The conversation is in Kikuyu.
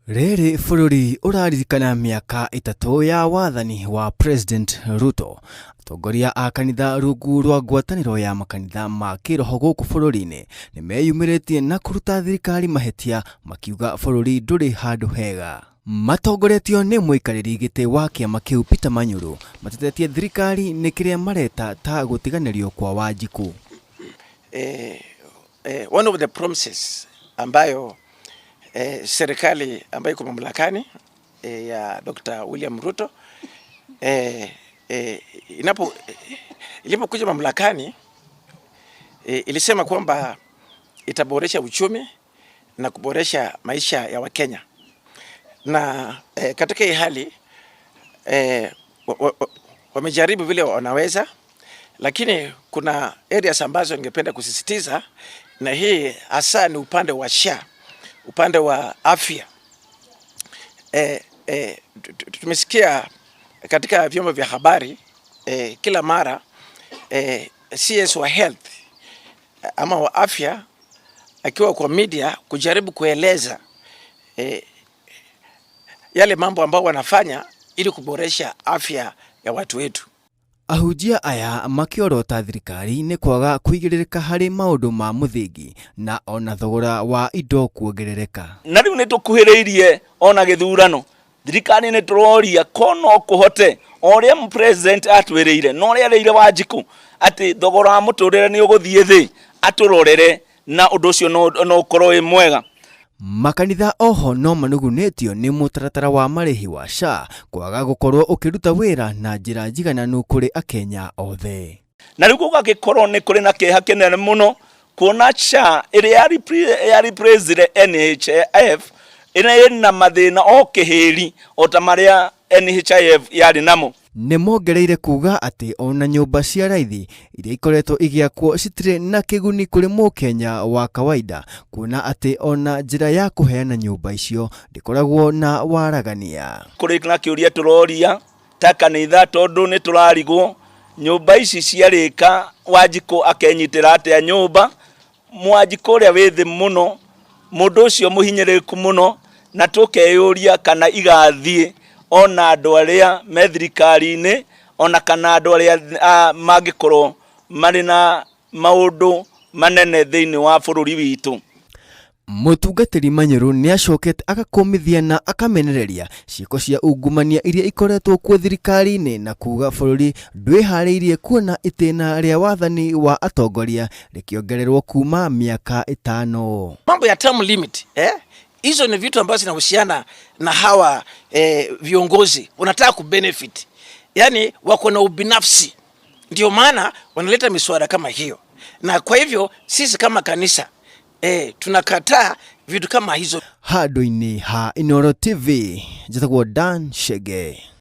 Rĩrĩ bũrũri ũraririkana mĩaka ĩtatũ ya wathani wa President Ruto, atongoria a kanitha rungu rwa ngwatanĩro ya makanitha ma kĩroho gũkũ bũrũri-inĩ nĩ meyumĩrĩtie na kũruta thirikari mahĩtia makiuga bũrũri ndũrĩ handũ hega. Matongoretio nĩ mũikarĩri gĩtĩ wa kĩama kĩu Peter Manyuru, matetetie thirikari nĩ kĩrĩa mareta ta gũtiganĩrio kwa Wanjikũ. One of the promises ambayo serikali ambayo iko mamlakani ya Dr. William Ruto ilipokuja mamlakani ilisema kwamba itaboresha uchumi na kuboresha maisha ya Wakenya na katika hii hali wamejaribu vile wanaweza, lakini kuna areas ambazo ningependa kusisitiza, na hii hasa ni upande wa SHA, upande wa afya. Tumesikia katika vyombo vya habari kila mara CS wa health ama wa afya akiwa kwa media kujaribu kueleza yale mambo ambayo wanafanya ili kuboresha afya ya watu wetu. Ahunjia aya makĩorota thirikari nĩ kwaga kũigĩrĩrĩka harĩ maũndũ ma mũthingi na ona thogora wa indo kuongerereka. Na rĩu nĩ tũkuhĩrĩirie ona gĩthurano, thirikari nĩ tũroria ko no kũhote o ũrĩa president atwĩrĩire na ũrĩa erĩire Wanjikũ atĩ thogora wa mũtũrĩre nĩ ũgũthiĩ thĩ, atũrorere na ũndũ ũcio no ũkorwo wĩ mwega. Makanitha oho no manugunĩtio nĩ mũtaratara wa marĩhi wa SHA kwaga gũkorwo ũkĩruta wĩra na njĩra njigananu kũrĩ akenya othe. Na rĩu gũgagĩkorwo nĩ kũrĩ na kĩeha kĩnene mũno kuona SHA ĩrĩa ya replace NHIF ĩrĩa ĩna mathĩna o kĩhĩri o ta marĩa NHIF yarĩ namo. Nĩ mongereire kuga atĩ ona nyũmba cia raithi iria ikoretwo igĩakwo citirĩ na kĩguni kũrĩ mũkenya wa kawaida, kuona atĩ ona njĩra ya kũheana nyũmba icio ndĩkoragwo na waragania. Kũrĩ na kĩũria tũroria ta kanitha, tondũ nĩ tũrarigwo nyũmba ici ciarĩka Wanjikũ akenyitĩra atĩa nyũmba, Mwanjikũ ũrĩa wĩ thĩ mũno, mũndũ ũcio mũhinyĩrĩrĩku mũno, na tũkeyũria kana igathiĩ ona andũ arĩa me thirikari-inĩ ona kana andũ arĩa mangĩkorwo marĩ na maũndũ manene thĩinĩ wa bũrũri witũ. Mũtungatĩri Manyuru nĩ acokete agakũmithia na akamenereria ciĩko cia ungumania iria ikoretwo kuo thirikari-inĩ na kuga bũrũri ndwĩharĩirie kuona itĩna rĩa wathani wa atongoria rĩkĩongererwo kuma mĩaka 5. Mambo ya term limit, hizo ni vitu ambazo zinahusiana na hawa viongozi wanataka kubenefit, yani wako na ubinafsi, ndio maana wanaleta miswada kama hiyo. Na kwa hivyo sisi kama kanisa tunakataa vitu kama hizo. Handũ-inĩ ha Inooro TV, njĩtagwo Dan Shege.